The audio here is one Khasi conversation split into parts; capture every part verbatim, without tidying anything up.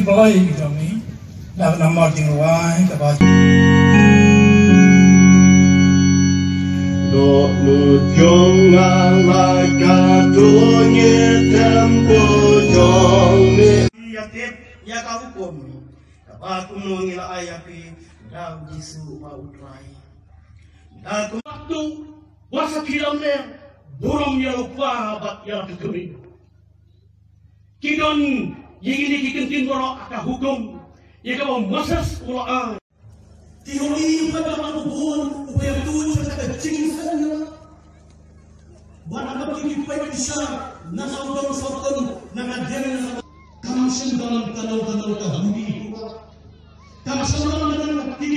Kloi jong ngi da ka namar jingrwai kaba. Dohnud jong nga la ka dong ïa temple jong me. Ïa tip ïa ka hukum kaba kumno ngi la ai ïa phi da u Jisu uba u Trai. Da kumno tu wa sa ki lam ne burom ïa la u kpa bad ïa la ka kmie. Ki don ïa kine ki kyntien baroh ka hukum ïa kaba u Moses u la ai. Ki holi ba ka ba bun u ba ïa tu cha ka jingïaseng. Ba na ka ba ki poi ki sha na ka u dong sa u dong na ka diang na ka. Kam shen dalam ka dong ka dong ka holi. Kam shen dalam ka dong ka holi.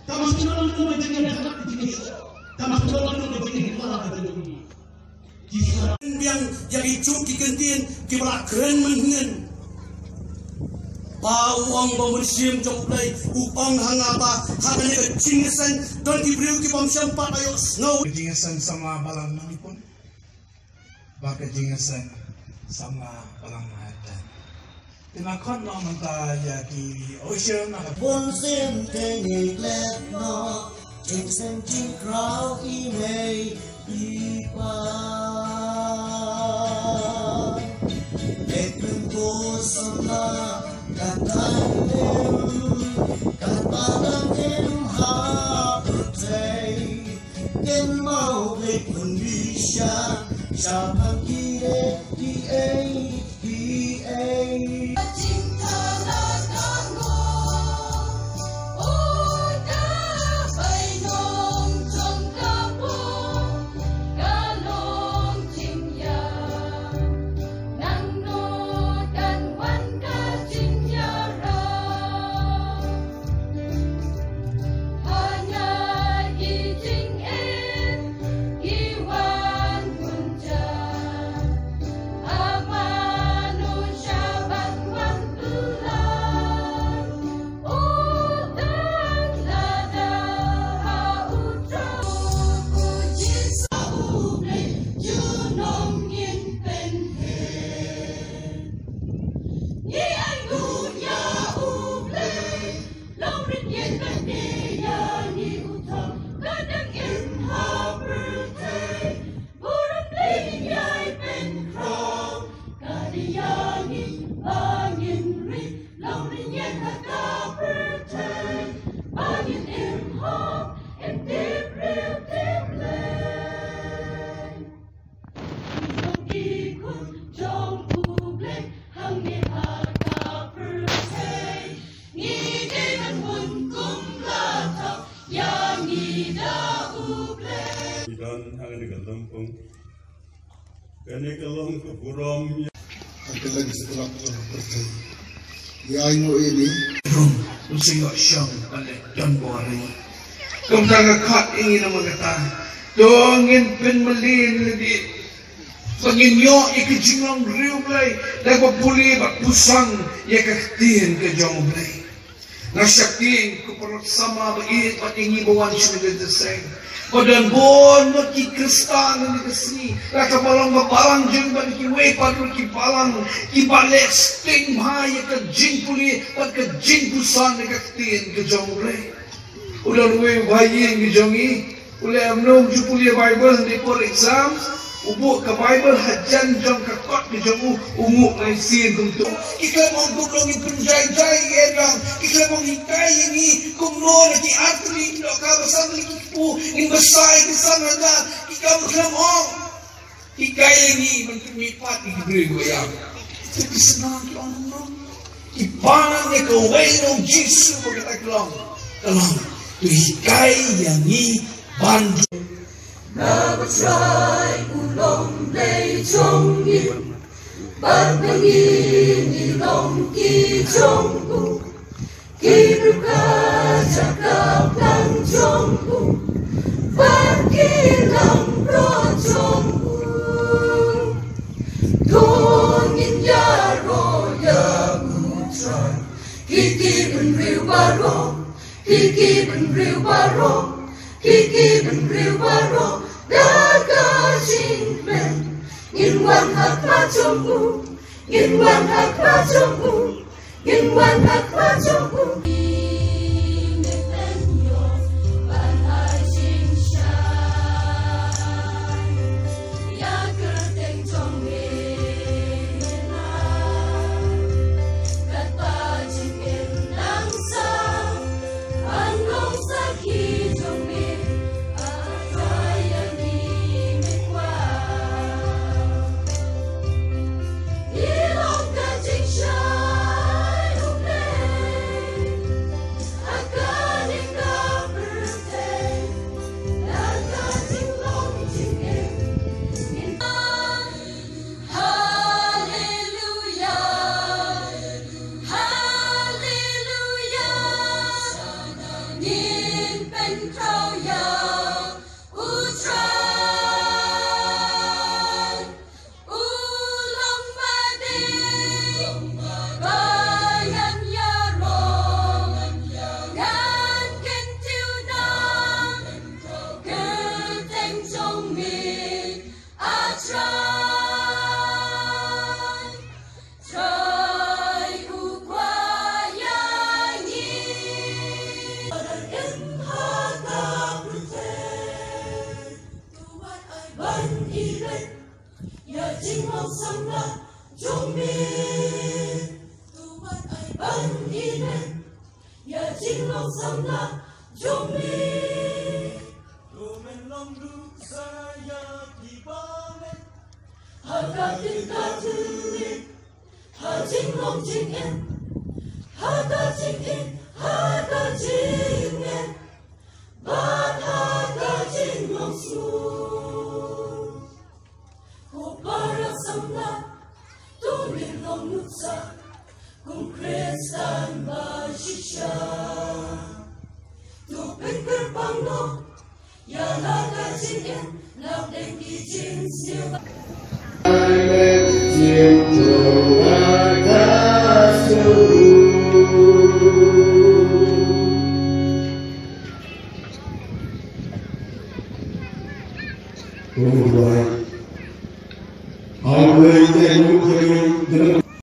Kam shen dalam ka dong ka jingïaseng. Kam shen dalam ka dong ka jingïaseng. Ki sa biang ïa ki juk ki kyntien kiba la kren mynhynnin. Ba u ong ba u Mynsiem jong U Blei u ong ha nga ba ha kane ka jingïaseng don ki briew ki bym shym pat ïohsngew. Ka jingïaseng samla balang nangpun. Ba ka jingïaseng samla balang nangpun. Te nga khot noh mynta ïa ki usher na ka. Bun sien te ngi klet noh jingïaseng jingkraw i mei i pa. Peit mynta samla ka dang im, ka dang im ha pyrthei. Kin mawbeit un bishar sha pang ki dei ki ei ki ei. Ngi don hangne ka lympung. Kane ka long ka burom ïa. Ka leng sa ka lak ka pyrthei. Ïa ino ini. Rum, u sing ïoh shong, ka leh don bor ïa. Kumta nga khot ïa ngi na ma kata. To ngin pynmlien lagi. Ba ngin ïoh ïa ka jinglong briew Blei. Da kaba pule bad pyrshang ïa ka ktien ka jong Blei. Nga shakri ko paralok samla ba ïeit bad ïa ngi ba wan sha kane ka seng. Ba don bun ngut ki Khristan ha kane ka sngi. La ka balang ba balang jong bad kiwei pat ruh ki balang kiba leh sting bha ïa ka jingpule bad ka jingpyrshang ïa ka ktien ka jong U Blei. U don uwei u bhaïing ka jong ngi. U leh kumno, u ju pule Baibl hynrei por exam u buh ka Baibl hajan jong ka kot ka jong u, u nguh lai sien kumto. Ki khlem ong kumno ngin pynjai jai ïa ka, ki khlem ong hikai ïa ngi kumno na ki artylli ki dohkha ba san tylli ki kpu ngin bsa ïa ki san hajar, ki kam khlem ong. Hikai ïa ngi ban pynmih pat ïa ki briew kiba ïap. Te ki sngewthuh ki ong kumno? Ki pan ïa kawei na u Jisu ba kata ka long, ka long to hikai ïa ngi ban. Na ba Trai u long Blei jong ngi, bad ma ngi ngi long ki jong u. Ki briew ka jaka pang jong u, bad ki langbrot jong u. To ngin ïaroh ïa u Trai. Ki ki bynriew baroh, ki ki bynriew baroh, ki ki bynriew baroh. Da ka jingkmen ngin wan ha khmat jong u, ngin wan ha khmat jong u. Kin wan ha khmat jong u.